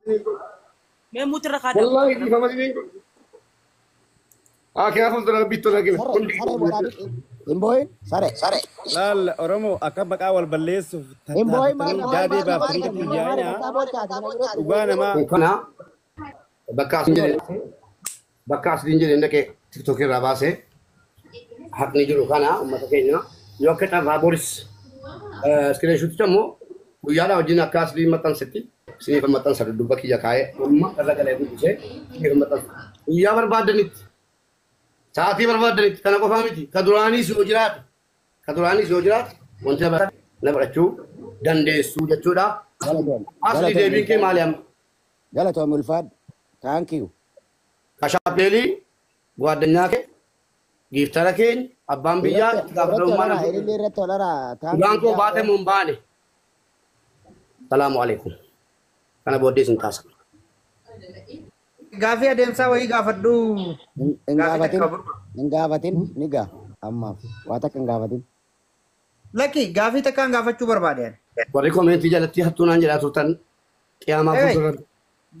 Mee mute irra kaadhaa. Wallaahi dhiifama isiniin godha. Haa fuuldura rabbiitti tola gina. Saree waraabin hin boo'in saree. Laal Oromoo akka maqaa wal balleessuuf Hin boo'in maal tattaafatanii daadee baaftanii gadi yaa'inaa dhugaa namaa Kana bakka asin jedhe bakka asin jedhe dhaqee TikTok irraa baasee haqni jiru kana uummata keenya yoo akka carraa boris iskiriinshuuticha immoo guyyaadhaa wajjin akka asliin maxxansetti isiniif maxxansa dudduuba kiyya kaa'ee amma irra galee dubbisee isiniif maxxansa. Guyyaa barbaadanitti sa'aatii barbaadanitti kana qofaa miti ka duraaniis yoo jiraate ka duraaniis yoo jiraate wanti na fudhachuu dandeessuu jechuudha. Asli deebiin kee maali amma? Galatoom ulfaadhu. Thank you. Kashaappeelii gwaaddanyaa kee giiftara keenya abbaan biyyaa itti Irratti gaafatamummaa olaraa nama ilillee irratti olaraa. Thank Dhugaan you. koo baate moo hin baane? Salaamu alaikum. Kana booddee isin taasa. Gaafii adeemsaa wayii gaafadhu. Hin Gaafii gaafatin. takka burma. Hin gaafatin ni gaa ammaaf waa takka hin gaafatin. Lakki gaafii takkaan gaafachuu barbaade ani. Warri koomeentii jalatti hattuu naan jedhaa turtan qiyaamaa Ee, fuuldura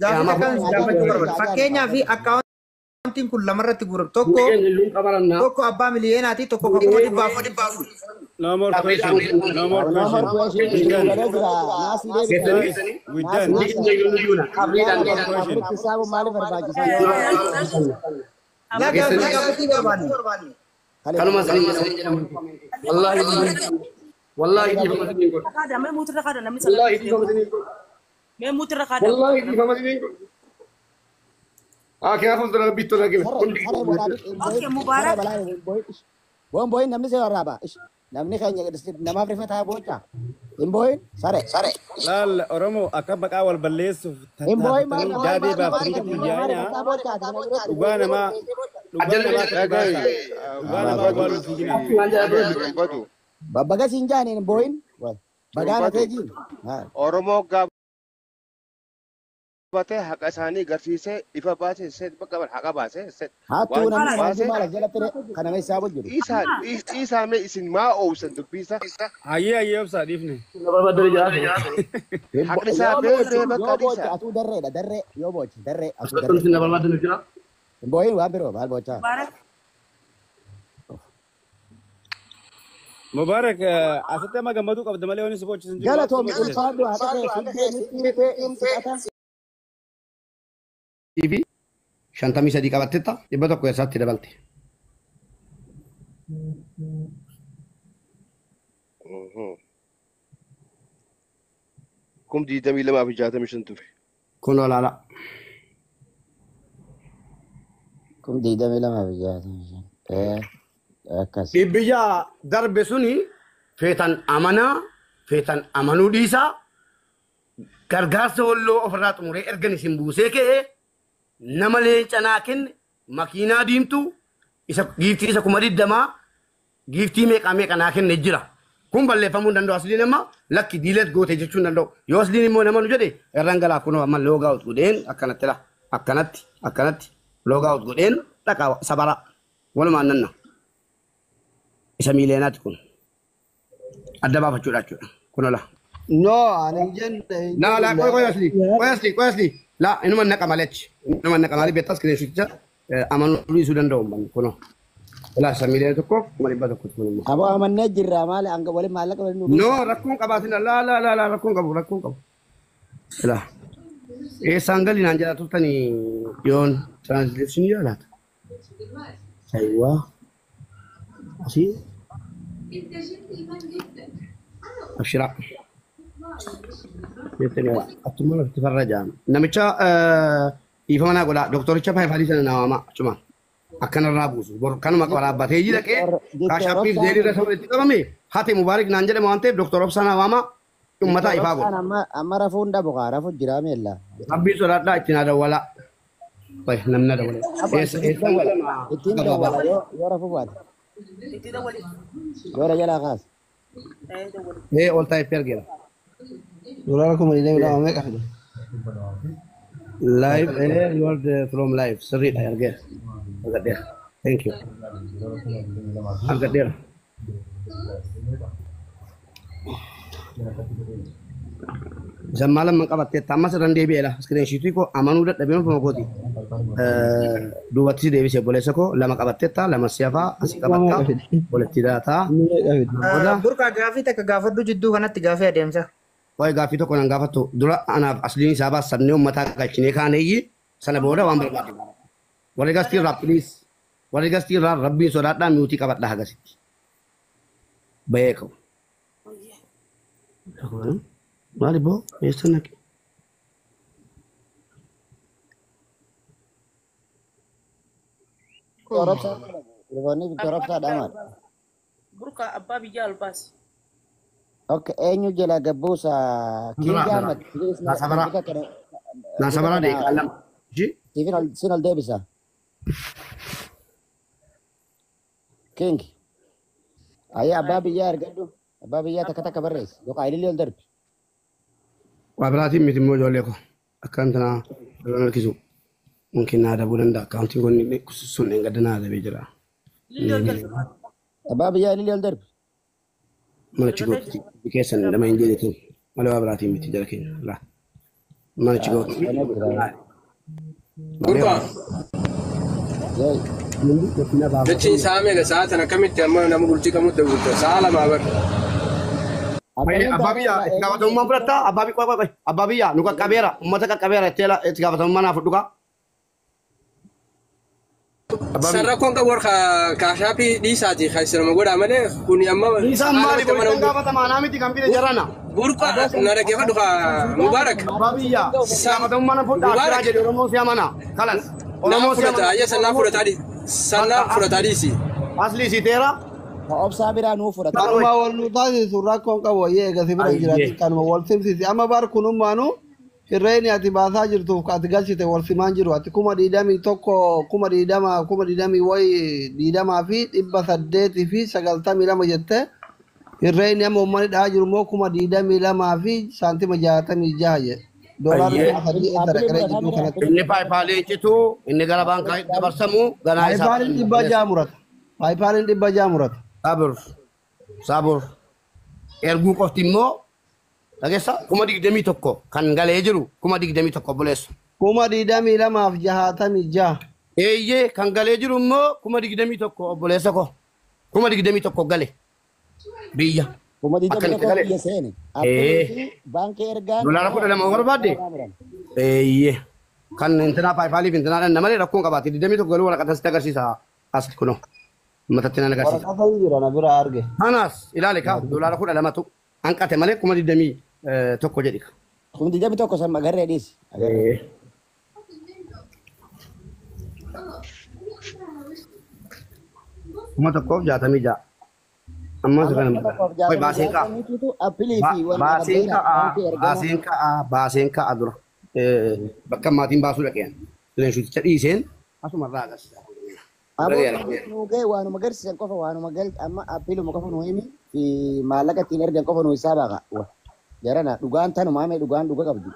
Gaafii qiyaamaa takkaan fuuldura gaafachuu barbaade. Fakkeenyaaf akkaawuntiin kun lamarratti guurame. Hundi Tokko keenya illuun qabarannaa. tokko abbaa miliyeenaati tokko 400,000. No more question. No more No more question. question. We done. Galee jira. Naasii deebisa. Guys, we done. Hundi keenya iyyuu iyyuuna. Qabriidhaan No more question. Afuritti saabu maaliif barbaachisaa? Laa gaafii gaafachuu barbaanne. Kanuma isiniin jedhamu. Wallaahi wallaahi dhiifama isiniin godha. Kaadhaa mee mute irra kaadhaa namni Wallaahi sagalee. dhiifama isiniin godha. Mee mute irra kaadhaa. Wallaahi dhiifama isiniin godha. Haa fuuldura rabbiitti tola gina. Hundi Saree waraabin hin Okay, boo'in. Mubarak. Saree balaa hin boo'in. Boon boo'in namni si waraaba. Namni keenya namaaf rifataa boocha. Hin boo'in saree. Laal Oromoo akka maqaa wal balleessuuf Hin boo'in maal tattaafatanii daadee baaftanii gadi yaa'inaa dhugaa namaa dhugaa namaa gadi baasaa dhugaa namaa awwaaluuf fiiginaa. Dubbatu. Babbaga siin jaaniin hin boo'in. Bagaana Dubbatu. teejiin. Oromoo gaafatee haqa isaanii garsiisee ifa baasee seet bakka haqa baasee seet Hattuu waan namni baasee maal maal jalatti kana meeshaa jiru. isaa isaa mee isin maa oobsan dubbii isaa Hayyee hayyee obsaa dhiifne. Na barbaadanii jiraatu. haqni isaa bee bee bakka Yoo booche dhiisa. atuu darreedha darree yoo booche darree atuu Asirratti darree. na barbaadanii jira. Hin boo'in waan biroo maal boochaa. Mubarak. Mubarak asitti amma gammaduu qabda malee wanni si boochisan jiru. Galatoom ulfaadhu haqa kee fiddee nutti himte siqata. TV 53 qabattetta 100 eessaatti dabalte. 22,065 ture. Kun olaala. 22,065. Akkas. Dhibbiyya darbe suni feetan amanaa feetan amanuu dhiisaa gargaarsa walloo ofirraa xumuree ergan isin buusee ka'ee nama leenca naa kenne makiinaa diimtuu isa giiftii isa 20,000 giiftii meeqaa meeqa naa kenne jira. Kun balleeffamuu hin danda'u. Asliin amma lakki diilet goote jechuu hin danda'u. Yoo asliin immoo nama nu jedhe irraan galaa kunoo amma loogaa out godheen akkanatti la akkanatti akkanatti loogaa out godheen dhaqa sabara walumaan nanna. Isa miileenaati kun adda baafachuudha jechuudha. Kun ola. No, ani hin jenne hin La la jenne. qoy qoy asli qoy asli qoy asli la inuma naqa malee achi inuma naqa malee beektas kireessucha amanuu dhiisuu danda'u manni kunoo. Ilaa isa miiliyoona 1,100 kun immoo. Aboo amannee jirra maali hanga waliin maallaqa waliin nu No rakkoon qabaatin la la la la rakkoon qabu rakkoon qabu. Ilaa eessaan gali naan jedhaa turtanii yoon translation yaalaata. Ayiwaa asii abshiraa. Jettanii attuma lafti farra jaam. Namicha dhiifama naa godhaa doktoricha faayifaalii sana naa waamaa achumaan akkanarraa buusu bor kanuma waraabbatee ji dhaqee kaashaappiif zeelii irra walitti qabame hate mubaarik naan jedhama waan ta'eef doktor Obsaa naa waamaa uummataa ifaa godha. Amma rafuun dhabu kaa rafu jira meella. Rabbii sodaadhaa ittiin haa dawwalaa. Bay namni haa dawwala. Eessa eessa Ittiin dawwala yoo rafuu baate. Itti dawwali. Yoo jalaa kaas. Eh dawwali. Ee ol taa'ee argeera. Doolaara 22,000 meeqa fida? Live you are the from live sirriidha argeera. Argadheera. Thank you. Argadheera. Isan maal amma qabatteetta ammas irraan deebi'eera. Iskiriinshiitii koo amanuu dadhabee ofuma kooti. Duubatti si deebisee obboleessa koo lama qabatteetta lama si hafaa asii qabatta walitti daataa. Burqaa gaafii takka gaafadhu jidduu kanatti gaafii adeemsa. Waa'ee gaaffii tokko nan gaafattu dura anaaf asliin isaa baasannee uummataa galchinee kaaneeyyi sana booda waan barbaade. Warri gastii irraa piliis warri gastii irraa rabbiin sodaadhaa miutii qabadhaa hagasitti. Bahee qabu. Maali boo eessa naqe? Victor dhamaadha. Burqaa abbaa biyyaa ol baasi. Okay, eenyu jala gabbuusa King Ahmed. Naasabara deeqaa lama. Sin ol deebisa. King. Ayyaa abbaa biyyaa argadhu. Abbaa biyyaa takka takka barreessi. Yookaan ilillee ol darbi. Waa biraatiin miti immoo ijoollee koo akkam tanaa loon harkisu mungkin naa dabuu danda'a akkaawuntiin kun sun hin gadda naa dabee jira. Abbaa biyyaa ilillee ol darbi. Mana chigootti keessan nama hin jedhetin malee waa biraatiin miti jala keenya laa mana chigootti. Burqaa. Jechi isaa meeqa sa'a tana akkamitti amma nama bultii qabutti gurgurta sa'a lamaa bar. Abbaa biyyaa itti gaafatamummaa fudhattaa abbaa biyyaa qoy qoy abbaa biyyaa nu qaqqabeera uummata qaqqabeera itti gaafatamummaa naa fudhu kaa. Sarrakkoon qabu warra kaashaappii dhiisaati kan sirma godhaa malee kuni amma. Dhiisaan maali kun gaafatamaa naa miti kan fide jarana. Burqaa na dhaggeeffadhu kaa Mubaarak. Abbaa biyyaa itti gaafatamummaa na fudhaa akkiraa jedhe Oromoo si amana kalas. Oromoo si amana. Ayya sannaa fudhataa sannaa fudhataa dhiisi. Asli siiteera. Obsaa biraa nuu fudhata. Kanuma wal nu taasisu rakkoon qabu wayyee eegasi bira jiraati kanuma wal simsiisi amma bar kunummaanu hirreeni ati baasaa jirtuuf ati galchite wal simaan jiru ati 21,000 20,000 20 wayi 20,892 jette hirreeni amma uummanni dhahaa jiru immoo 22,000 fi saantima 66 jedhe. Doolaarri 3,000 daraqaree jidduu kanatti. Inni paayipaalee citu inni gara baankaa dabarsamu ganaa isaa. Paayipaaliin 600 murata. Paayipaaliin 600 murata. Sabur. Sabur. Erguu qofti immoo dhageessa 21,000 kan galee jiru 21,000 obboleessa. 22,066. Eeyyee kan galee jiru immoo 21,000 obboleessa koo. 21,000 gale. Biyya. 21,000 biyya seene. Baankii ergaa. Doolaara 12 barbaadde. Eeyyee. Kan intinaa paayipaaliif intinaa dhanna malee rakkoon qabaate 21 galuu waraqaa sitti agarsiisa as kunoo. Matatti nan agarsiisa. Waraqaa jira na bira arge. Kanaas ilaali kaa doolaara 12tu hanqate malee 21,000 jedhi. 21,000 san agarree dhiisi. 1,066. Amma isa kana qoy baaseen ka'a. Baaseen ka'a baaseen ka'a baaseen ka'a dura. Bakka maatiin baasuu dhaqeen. Bineensiticha dhiiseen asumarraa agarsiisa. Aboo waanuma agarsiisan qofa waanuma galti amma appiluma qofa nu himi fi maallaqa ittiin ergan qofa nu isaa baaqa. Jarana dhugaan tanuma amee dhugaan dhuga qabdi.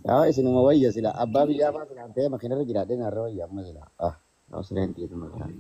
Yaa isinuma wayya sila abbaa biyyaa faa silaan ta'ee makiinarra jiraadhee narra wayya amma sila. Ah, sila hin dhiyeetu makiinaa.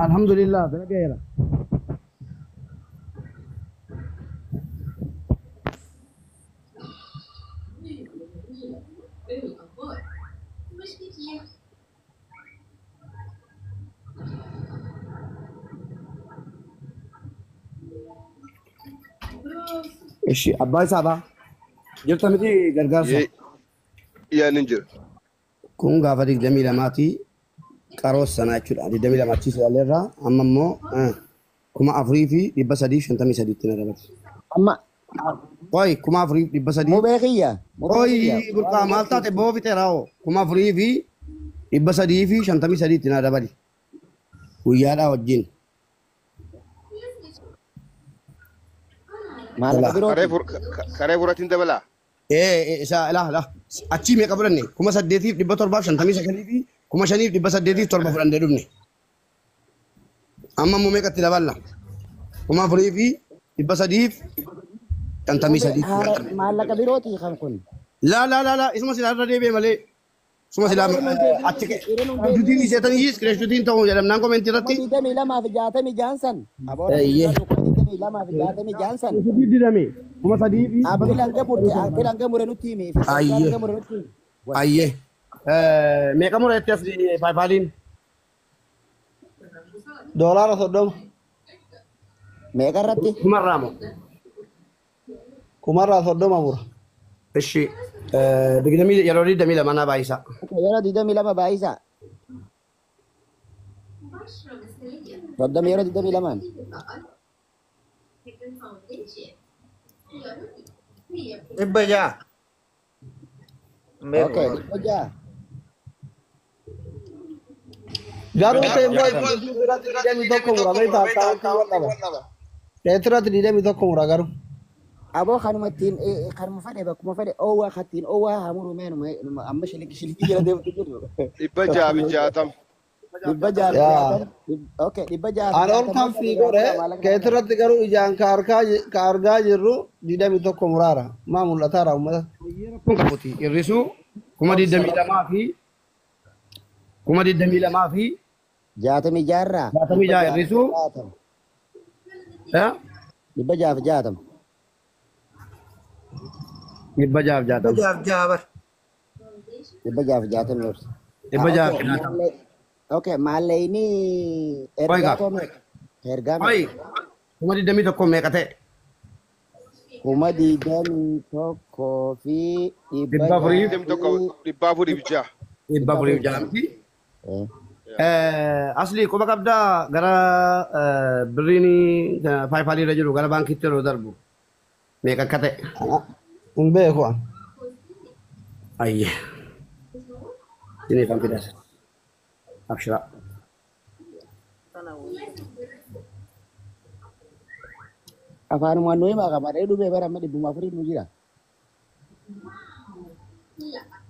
Alhamdulillah bira gaheera. Ishi abbaa isaadha. Jirta miti gargaarsa. Yaa nin jira. Kun gaafa 22ti qaroos sanaa jechuudha. 22 achiis ilaalleerraa amma immoo 4353tti na dabalata. Amma Qoy 4300. Mubee kiyya. Qoy burqaa maal taate boo fixeera hoo 4353tti na dabali. Guyyaadhaa wajjin. Karee furatiin dabalaa. Isa ilaa ilaa achii meeqa fudhanne 8759 fi 5807 fudhannee dhufne. Amma immoo meeqatti daballa? 4353. Maallaqa birooti kan kun. Laa laa laa laa isuma silaa irra deebi'e malee. Isuma silaa achi dutiin iseetanii iskiriishutiin ta'uu jedhamnaan komentii irratti. 22 fi 66 san. Eeyyee. 22 fi 66 san. Didame 3000 fi. Abdii hanga murte abdii hanga mure nutti himi. Ayyee. Ayyee. Meeqa mureetti as PayPaliin? $30. Meeqa irratti? Kumarraa moo? Kumarraa 30 mura. Ishi digdamii yeroo 22 naa baay'isa. Yeroo 22 baay'isa. 30 yeroo 22n. 600. Okay, 600. Garuu teemmoo irratti 21 mura beektaa akkaawwantii wal dhaba. Keetirratti 21 mura garuu. Aboo kanuma ittiin kanuma fedhe bakkuma fedhe oowwaa kattiin oowwaa hamuru meenuma amma shiliki shiliki jala deemtu jiru. 660. 660. Okay, 660. An ol kan fiigore keetirratti garuu ijaan ka argaa jirru 21 muraara. Maa mul'ataara uummata. Kun qabuti hir'isuu 22,000 fi 22,000 fi 66rraa. 66 hir'isuu 660. 660. 606 bar. 660 yoos. 660. Okay, maallayni ergaa too meeqa? Ergaa meeqa? 21,000 meeqa ta'e? 21,000 fi 400. 406. 406 miti. Asli quba qabdaa gara birriin PayPalii irra jiru gara baankiitti yeroo darbu meeqa akka ta'e? Hin beeku an. Ayyee. Isiniif an fidas. Abshiraa. Afaanumaan nu himaa qaba. Dhibee bara amma 400 nu jira.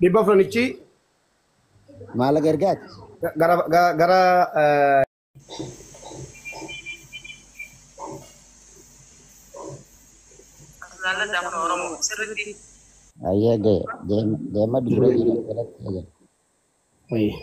Dhibba afuranichi Maallaqa ergaati. Gara gara Laalladha kun Oromoo sirriitti. Ayyee ga'e deema dura jira jalatti ajaja. Ayyee.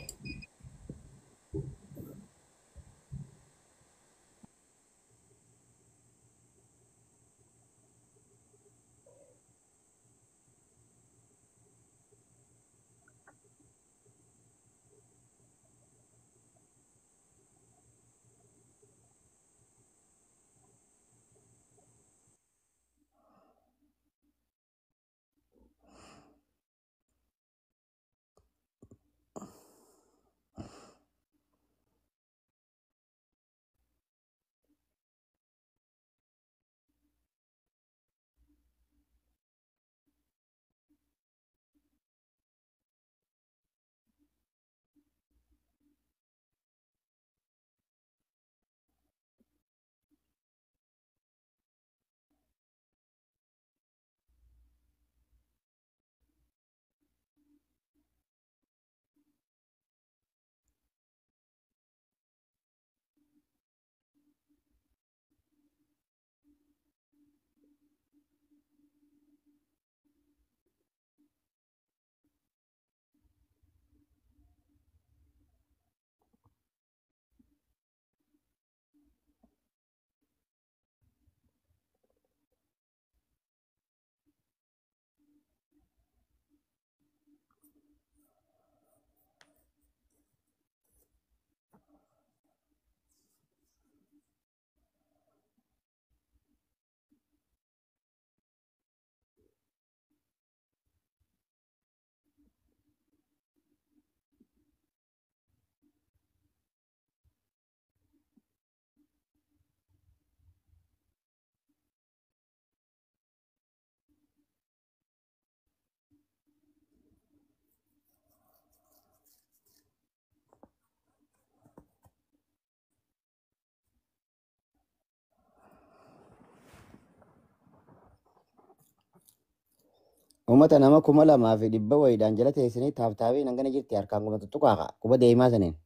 Uummata nama 2,100 wayiidhaan jala teessanii taaptaabiin hangana jirti harkaan kuma tuttuqaaqa quba deemaa saniin.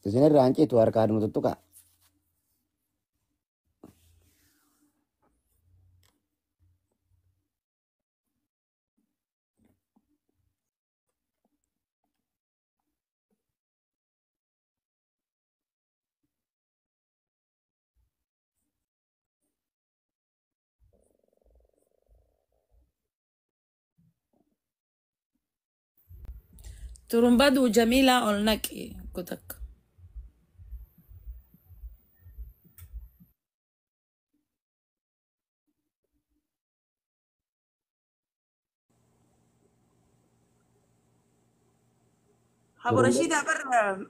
Isin irraa hanciitu harkaanuma tuttuqaa. Turumbaduu Jamiilaa ol naqi kutakka. Habo Rashiidaa bar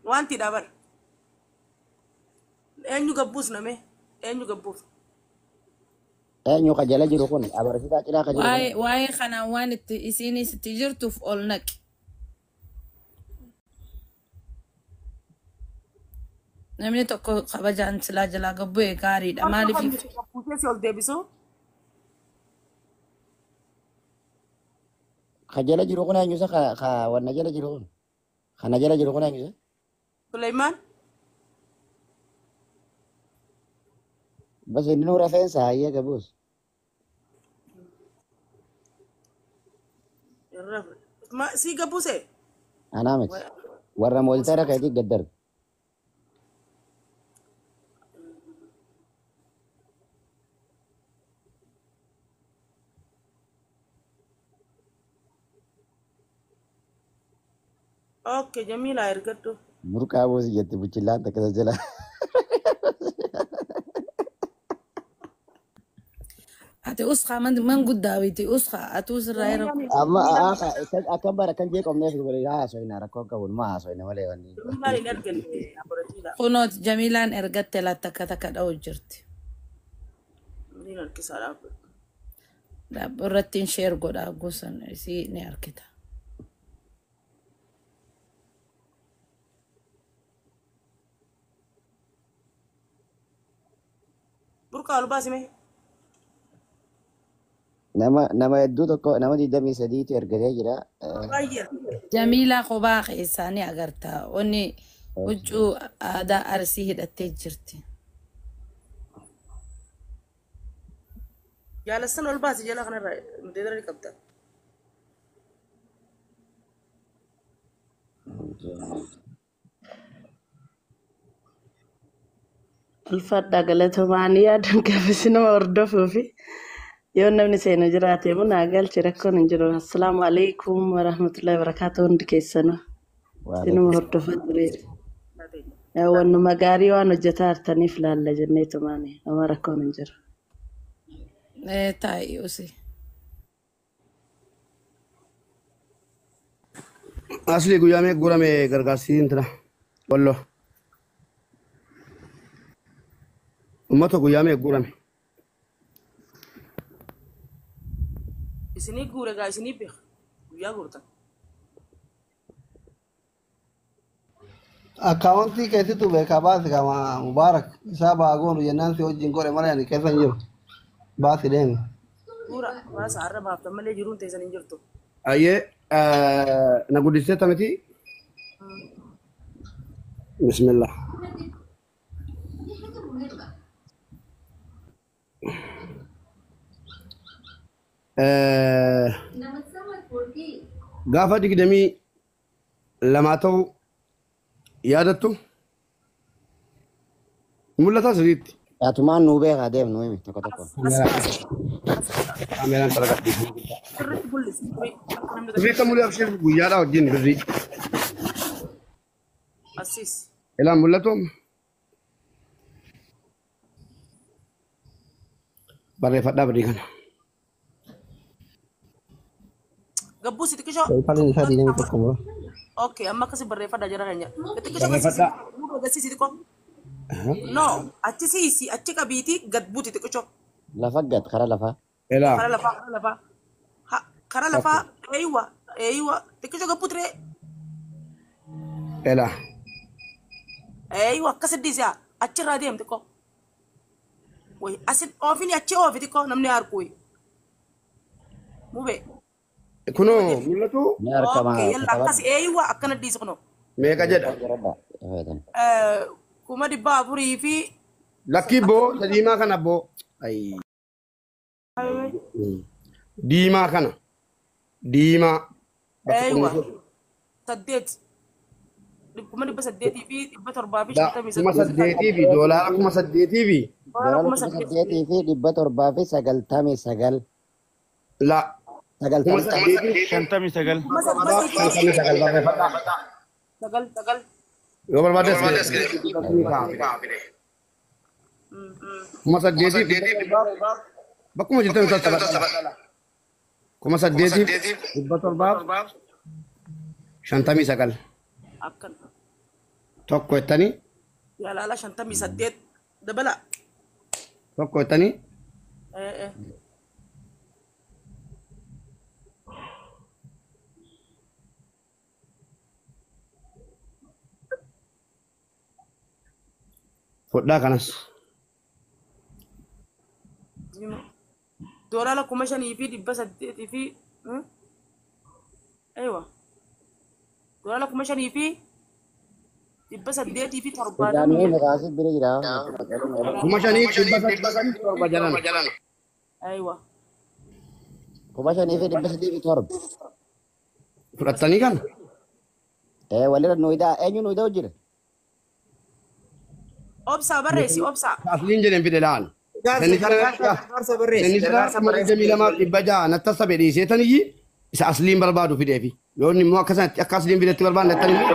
wantiidha bar. Eenyu gabbuus name? Eenyu gabbuuf? Eenyu ka jala jiru kun abarsiisaa cinaa ka jiru kun. Waa'ee kanaan waan itti isiinis itti jirtuuf ol naqi. Namni tokko kabajaan silaa jalaa gabbu'e gaariidha. Maaliif Gabbuusee si ol deebisuu? Ka jala jiru kun eenyu isa ka wanna jala jiru kun? Kana jala jiru kun eenyu isa? Suleymaan? Bas inni nuura seensa hayyee gabuus. Si gabbuusee? Anaa miti. Warra mooltara keetii gad darbe. Okay, Jamiilaa ergadhu. Burqaa buusi jetti buchillaan takka isa jala. Ati usqaa man guddaawiti usqaa ati usirraa yeroo. Amma akkam bara akkan jeeqomneef walii haasoyna rakkoo qabuun ma haasoyna malee wanni. Jamiilaan hin arganne Habo Rashiidaa. Kunoot Jamiilaan ergatte laa takka takka dha'u jirti. Niin harkisaa dhaabbatu. Irratti hin sheer godhaa gosan isii ni harkita. Burqaa ol baasime. Nama hedduu tokko nama 23tu ergatee jira. Baay'ee. Jamiilaa kophaa keessaa ni agarta. Wanni huccuu aadaa arsii hidhattee jirti. Jaalassan ol baasi jala kanarraa mudeedara ni qabda. Ulfaadhaa galatomaanii yaadan qabisi nama hordofuu fi yoo namni seenu jiraate immoo naa galchi rakkoon hin jiru. Assalaamu alaikum warahmatullahi wabarakaatuh hundi keessanuu. Isinuma hordofaa tureera. Wannuma gaarii waan hojjetaa jirtaniif laalla jenneetumaani nama rakkoon hin jiru. Taa'i usi. Asli guyyaa meeqa guurame gargaarsi intina walloo. Uummata guyyaa meeqa guurame? Isinii guure gaa isinii beeka. Guyyaa guurtan. Akkaawuntii keessitu beekaa baasi kama Mubaarak isaa baagoonu jennaan si wajjin godhe malee ani keessa hin jiru. Baasi deemi. Guura baasa har'a baaftan malee jiruun teessan hin jirtu. Ayyee na guddistee tamiti. Bismillah. Gaafa 22 ta'u yaadattu mul'ata sirriitti. Atumaan nuu beekaa deem nuu himi tokko tokko. Kaameraan xalaqa Sirriitti mul'isi. Akka namni Sirriitti mul'atu abshir guyyaadhaa wajjin birrii. Asiis. Ilaa mul'atu. Barreeffadhaa birrii kana. Gabbuu si xiqqishoo. Falin isaa 21 mura. Okay, amma akkasi barreeffadhaa jara keenya. Xiqqishoo agarsiisi. Agarsiisi xiqqoo. No, achi siisi achi qabiitii gad buuti xiqqishoo. Lafa gad kara lafaa. Ilaa. Kara lafaa kara lafaa. Kara lafaa eeywa eeywa xiqqishoo gad buuti ree. Ilaa. Eeywa akkas dhiisi achirraa deem xiqqoo. Wayi asin oofini achi oofi xiqqoo namni harku. Mubee. Kunoo mul'atu. Ni argama. Okay, yalla akkas eeywa akkana dhiisi kunoo. Meeqa jedha? 400,000 fi Lakkii boo isa diimaa kana boo. Ayii. Diimaa kana. Diimaa. Eeywa. 8. 857 8,000 fi doolaara 8,000 fi. Doolaara 8,799. La. 99. 8,059 barreeffadhaa. Sagal sagal. Yoo barbaaddes 8,000 bakkuma jirtan tattabaadha. 8,759. Akkan. Tokko jettanii Yalaala 58 dabala. tokko jettanii fudhaa kanas. Doolaara 5,800 fi Eeywa. Doolaara 5,870. Daanuu maqaasi bira jira. 5,807 jalan. Eeywa. 5,807. Fudhattanii kana? Walirra nuyidaa eenyu nuyidaa hojjira? Obsaa barreessi obsaa. Asliin jedheen fide laal. Gargaarsa barreessi. Gargaarsa barreessi. 22,600 natti sabe dhiisee taniyyi isa asliin barbaadu fideefi. Yoo inni immoo akka sanatti akka asliin fidetti barbaanne jettan immoo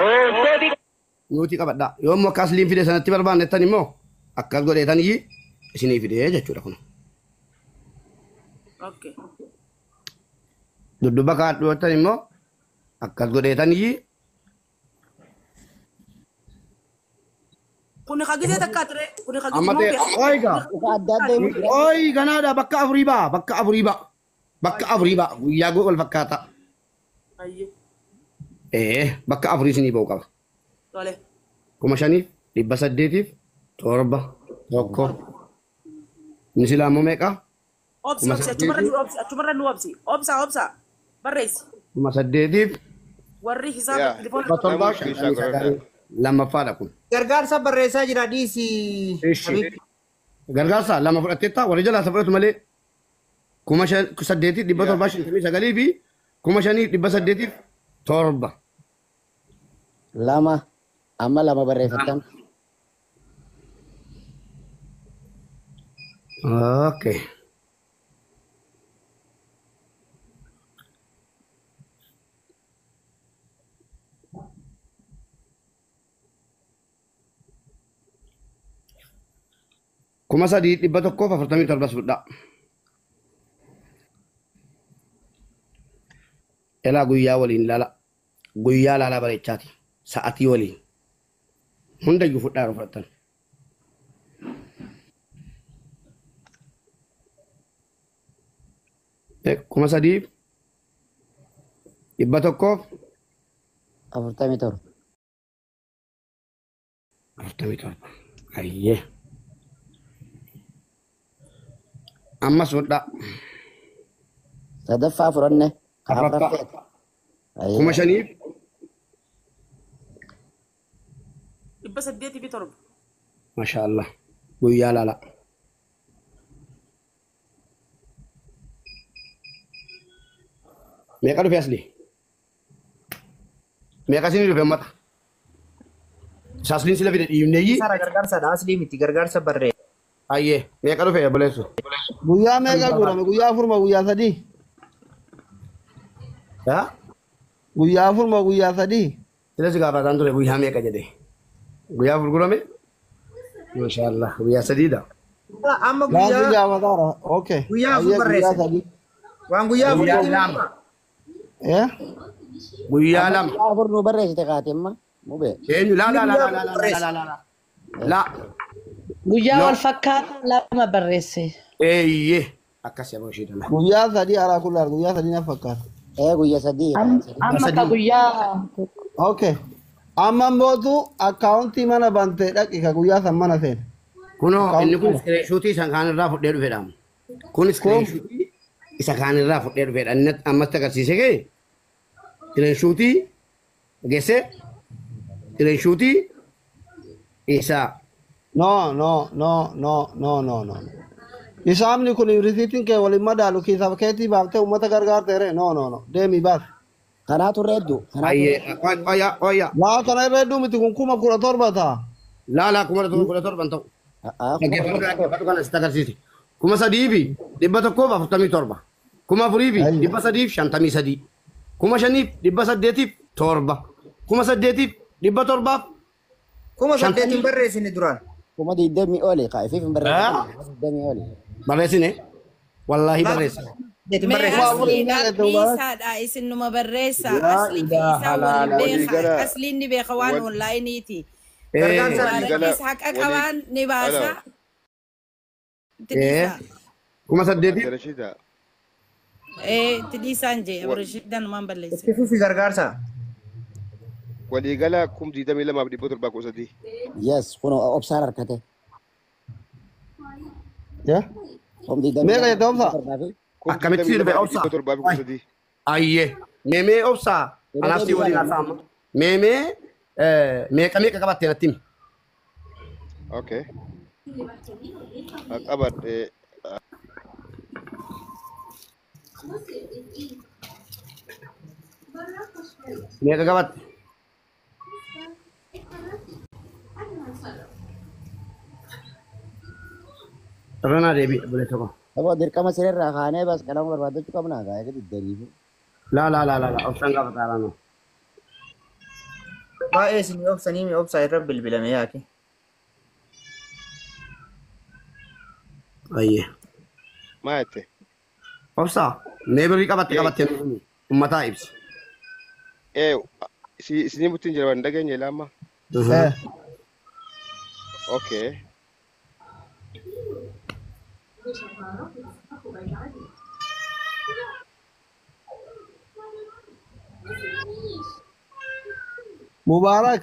nuti qabadha. Yoo immoo akka asliin fide sanatti barbaanne jettan immoo akkas godhee taniyyi isinii fidee jechuudha kun. Okay. Dudduba kaadhu jettan immoo akkas godhee taniyyi Kuni kagisee takkaa ture. Kuni kagisee amma ta'e ooyigaa. Adda adda himu jira. Ooyi ganaadha bakka afurii ba'a bakka afurii ba'a bakka afurii ba'a guyyaa wal fakkaata. Ayyee. Bakka afurii isinii ba'u qaba. Tole. 5,807 tokko. Inni silaa immoo meeqa? Obsi obsi achumarra nu obsi achumarra nu obsi. Obsa obsa barreessi. 8,000 Warri hisaaba telefoona. 759 lammaffaadha kun. Gargaarsa barreessaa jira dhiisi. Ishi. Gargaarsa lama fudhatteetta warri jalaa isa fudhatu malee 8,759 fi 5,807. Lama amma lama barreeffattan. Okay. 3,147 fudhaa. Elaa guyyaa waliin laala. Guyyaa laalaa bareechaati. Sa'atii waliin. Hundayyuu fudhaa yeroo fudhattan. 3,100 47. 47. Ayyee. Ammas fudhaa. Sadaffaa fudhanne. Afuraffaa. 5,000 807. Masha Allah. Guyyaa laala. Meeqa dhufe asli? Meeqa isin dhufe ummata? Isa asliin sila fide dhiibneeyyi. Sara gargaarsaadha aslii miti gargaarsa barree. Ayyee meeqa dhufe obboleessu? Guyyaa meeqa guurame? Guyyaa afur moo guyyaa sadii? Haa? Guyyaa afur moo guyyaa sadii? Sila si gaafataan ture guyyaa meeqa jedhe? Guyyaa afur guurame? Masha Allah guyyaa sadiidha. Amma Laafii guyyaa gaafataara. Okay. guyyaa afur Ayyee guyyaa barreesse. sadii. Waan guyyaa afur Guyyaa jedhu lama. Guyyaa lama. Guyyaa afur nu barreessite kaate amma mubee. Eenyu laa laa inni laa guyyaa laa afur laa barreesse. laa laa laa laa. Guyyaa No. wal fakkaataa lama barreesse. Eeyyee akkas yeroo ishee dhala. Guyyaa sadii alaa kullaan guyyaa sadii na fakkaata. Ee guyyaa sadii. Amma ka Sadii. guyyaa Okay. Amma mootu akkaawuntii mana bantee dhaqi ka guyyaa san mana seene. Kunoo inni kun Akkaawuntii iskiriinshuutii isa kaanirraa fudhee dhufedha. Kun kun iskiriinshuutii isa kaanirraa fudhee dhufedha. Inni ammatti agarsiise kee iskiriinshuutii geesse iskiriinshuutii isa no no no no no no no. Isaamni kun risiitiin kee waliin madaalu kiisaaf keetii baaftee uummata gargaarteere no no no deemii baas. Kanaatu irra hedduu. Kanaatu irra ayyee oya oya Laa kana irra hedduu miti kun 17,000 ta'a. laa laa 17,000 ta'u. A'aa kuma Dhaggeeffadhu kudha kana torba. dhaggeeffadhu kana sitti agarsiise. 3,147. 4,353. 5,807. 8,700 8,000 shantamii barreessine duraan. 20,000 oli kaa ifiif hin barreessine. 20,000 oli. Barreessine wallaahi Laa barreessine. 8,000 Mee barreessine. 4,000 asliidha meeqa ta'u baas. dhiisaadha isin numa barreessa Laa aslii fi ilaaha isaa waliin laalaa. beeka Waliigala asliin ni beeka waan wal onlaayiniiti. Gargaarsa waliigala Mubaarakis haqa walii qabaan ni baasa alo itti dhiisaa. 8,000 adda Rashida Ee itti dhiisaan jee wa- Rashiidaan numaan balleesse. Itti fufi gargaarsa. waliigala 22,713. Yes kun obsaan harkate. Yeah. Kum digdamii Meeqa lama jette obsa? torbaa fi Akkamitti si dhufe obsa? 22,713. Ayyee meemee obsaa anaaf si waliin haasa'ama. Meemee meeqa meeqa qabattee natti himi? Okay. Qabadhe Meeqa qabatte? Irra naa deebi'i obboleessa koo. Aboo dirqama sirriirraa kaanee bas qalama barbaadachuu qabnaa kaa eega diddaniifu. Laa laa laa laa laa obsaan gaafata haaraanoo. Baay'ee isin obsanii mi obsaa irra bilbilame yaake. Ayyee. maa jette? Obsaa mee birrii qabatte Ee qabattee nuuf himi. Uummataa ibsi. ee isinii muttiin jira waan dhageenye laamma. Eh. Okay. Mubaarak.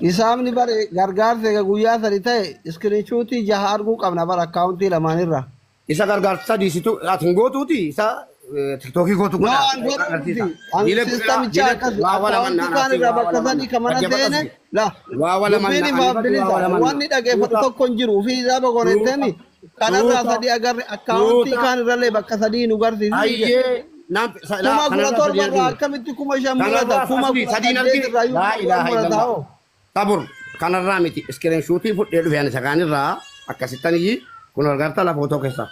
Isaamni bare gargaarsa eega guyyaa sadi ta'e iskiriinshuutii jaha arguu qabna bara akkaawuntii lamaanirra. Isa gargaarsa sadii situ ati hin gootuuti isa tiktookii gootu No, godha. an godhu Agarsiisa. miti. An Diilee godhaa sistamicha diilee akkas waa wala manna akkaawuntii kaan anaaf irraa waa bakka wala sadii manna. ka mana Dhaggeeffadhu seene asli. la Waa wala dubbiin manna ani ifaaf fadhu waa bilisa wala manna. wanni dhageeffatu Tuuta tokko hin jiru ofii isaa boqonettemi tuuta kanarraa tuuta sadii agarre akkaawuntii tuuta kaan irrallee bakka sadii nu garsiisi jedhe. ayyee naan laa kuma kudha kanarraa sadii torba irraa argine. akkamitti 5,000 mul'ata Kanarraa kuma asli kudha sadiin saddeet argine. irraa iyyuu Laa kuma kudhan ilaaha mul'ata illallah. hoo. Sabur kanarraa miti iskiriinshuutii fudhee dhufe ani isa kaanirraa akkasittan iyyi kun argarta la footoo keessa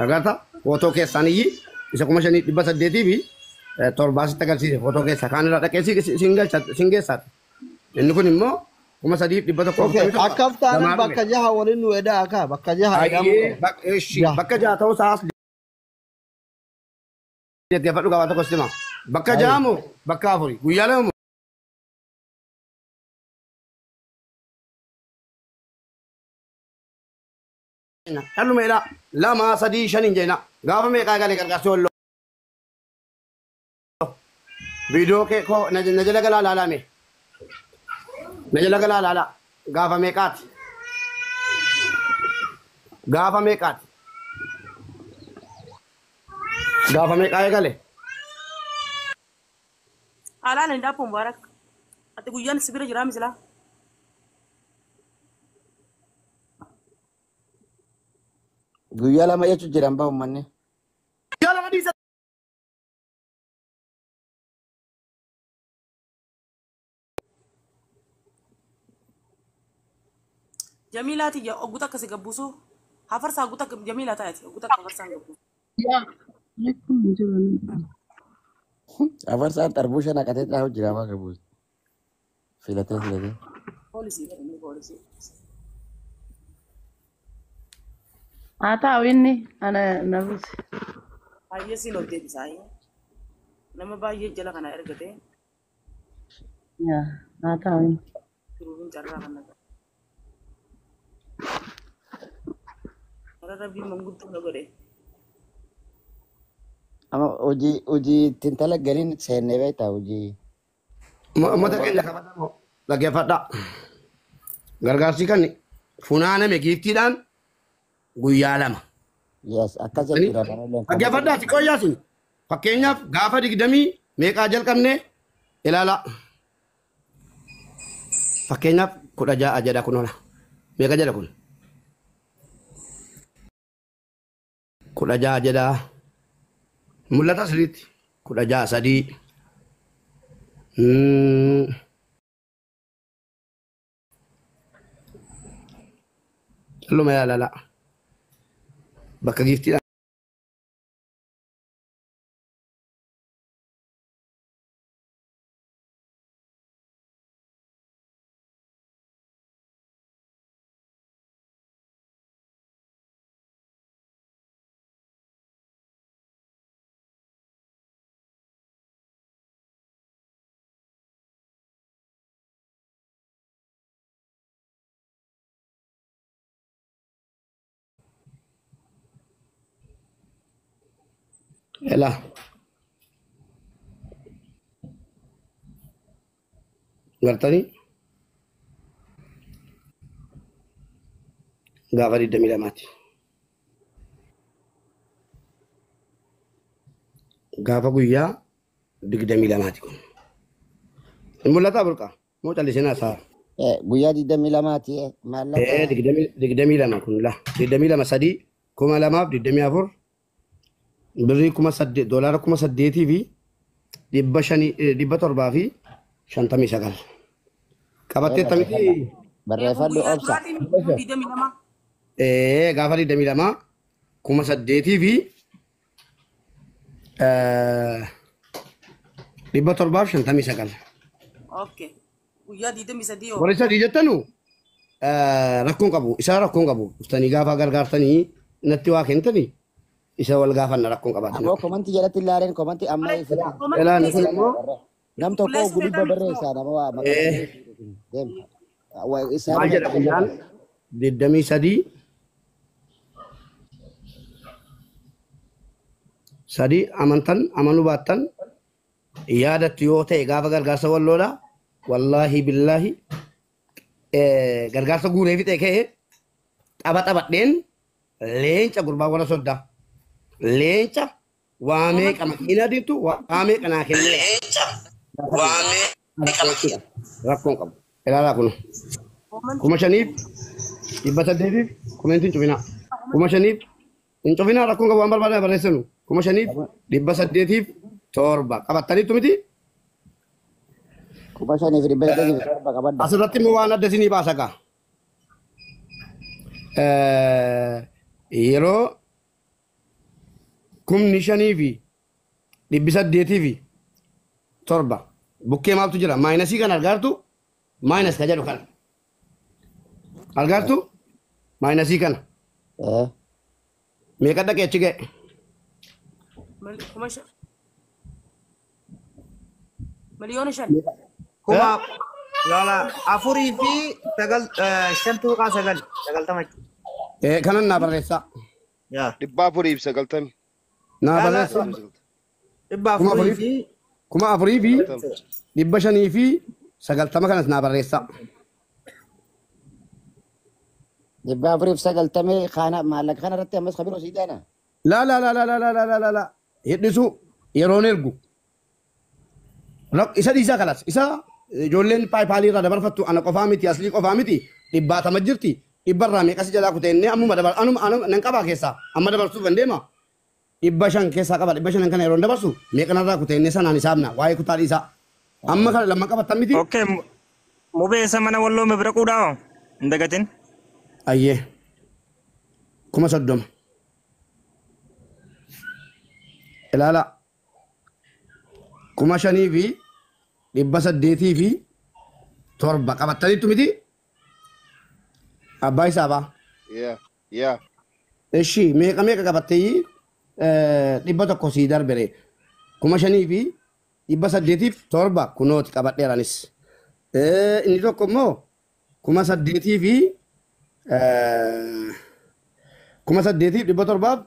argarta footoo keessaan iyyi isa 5,807 sitti agarsiise footoo keessa kaanirraa dhaqee siin galcha siin geessaati. Inni kun immoo 3,147 Okay, akkas taanaan lamaa dhufe. bakka jaha waliin nu edaa akka bakka jaha edamuu Ayyee qaba. eshi Jaha. bakka jaha ta'uu isaas dhaggeeffadhu gabaa tokko sitti hima. Bakka Ayyee. jaha moo bakka afuri guyyaa lama moo Dhallu meedha lama sadii shan hin jenna gaafa meeqaa galee gargaarsi walloo. Viidiyoo kee koo na na jala galaa laalaa mee na jala galaa laalaa gaafa meeqaati gaafa meeqaati gaafa meeqaa eegale Alaan hin dhaabbu Mubaarak. Ati guyyaan si bira jiraa misilaa. Guyyaa 2 jechuun jiran bahu manni. Guyyaa 2 dhiisa. Jamiilaa tiyya ogguta akkasi gabbuusu hafarsaa ogguta akka Jamiilaa taate ogguta akka hafarsaan gabbuusu. Rakkoon hin jiru. Afarsaan xarbuusha naqatee xaa'u jira waan qabuus. Filatee filatee. Poolisii inni poolisii. Haa ta'u inni ana na buuse. Baay'ee siin ol deebisaa. Nama baay'ee jala kana ergate Yaa haa ta'u inni. turuun carraa kana. Warra rabbiin manguddoo na godhe. Amma hojii hojii ittiin talaggaliin seennee beektaa hojii. Uummata keenya kabajamoo dhaggeeffadhaa. Gargaarsi kan funaaname giiftiidhaan guyyaa 2. Yes, akkas jechuudha kanallee. Dhaggeeffadhaa si qoyyaa sun. Fakkeenyaaf gaafa 20 meeqaa jalqabne ilaala. Fakkeenyaaf 16 jedha kun ola. Meeqa jedha kun? 16 jedha. Mul'ata sirriitti. 16 3. Calluma yaalala. Bakka giiftiidhaan. Ela. Gartanii gaafa 22ti. Gaafa guyyaa 22ti kun. Hin mul'ataa burqaa? Moo callisee haasa'a? Guyyaa 22ti maallaqa. 22 kun la 22 3 2024 birrii 8,000 doolaara 8,500 759 qabattee tamiti. Barreeffadhu obsa. 22. Gaafa 22 8,759. Okay. Guyyaa 23 yoo. Warri sadii jettanu rakkoon qabu isaa rakkoon qabu dhuftanii gaafa gargaartanii natti waa kennitanii isa wal gaafanna rakkoon qabaatan. Ammoo komantii jalatti ilaaleen komantii amma Ilaalan kun immoo nam tokko gudubba barreessaa nama waa maqaa deem. Maal jedha guyyaan 23 3 amantan amanuu baattan yaadattu yoo ta'e gaafa gargaarsa walloodha wallaahi billaahi gargaarsa guuree fixee ka'ee tapha taphadheen leenca gurbaa warra soddaa leenca waa meeqa makiinaa diimtu waa meeqa naa kennee leenca waa meeqa rakkoon qabu ilaalaa kun 5,800 komentiin cufinaa 5,000 hin cufinaa rakkoon qabu waan barbaadan barreessinu 5,807 qabattaniitu miti. 5,807 qabadda. Asirratti immoo waan adda isinii baasa gaa. Yeroo 5,807 bukkee maaltu jira? Minusii kan argaartu minus ka jedhu kana. Argaartu minusii kana. Meeqa dhaqee achi ga'e? 5,000,000. Kuma lala afurii fi sagal 5.9 90 jechuudha. Kanan naa barreessaa. 490. Naa barreessaa. 400 fi 4,590 kanas naa barreessaa. 490 kana maallaqa kana irratti ammas kabiroo sii taana. Laa laa laa laa laa laa laa laa laa hidhisu yeroon ergu. Isa dhiisaa kalas isa ijoolleen PayPalii irraa dabarfattu ana qofaa miti aslii qofaa miti dhibbaatama jirti. Dhibbarraa meeqas jalaa kuteennee ammuma dabar anuma anuma nan qabaa keessaa amma dabarsuuf hin deema. 500 keessaa qaba 500 kana yeroo dabarsu meeqanarraa kuteennee sanaan hisaabna waa'ee kutaa dhiisaa. Amma kana lama qabattan miti. Okay, mubeessa mana walloo mibiraquudhaa hin dagatin. Ayyee. 30,000. Ilaala. 5,807 qabattaniittu miti. Abbaa isaabaa. Yeah, yeah. Ishi meeqa meeqa qabattee 100 sii darbere. 5,807 kunooti qabadheeranis. Inni tokko immoo kuma saddeetii fi 8,700.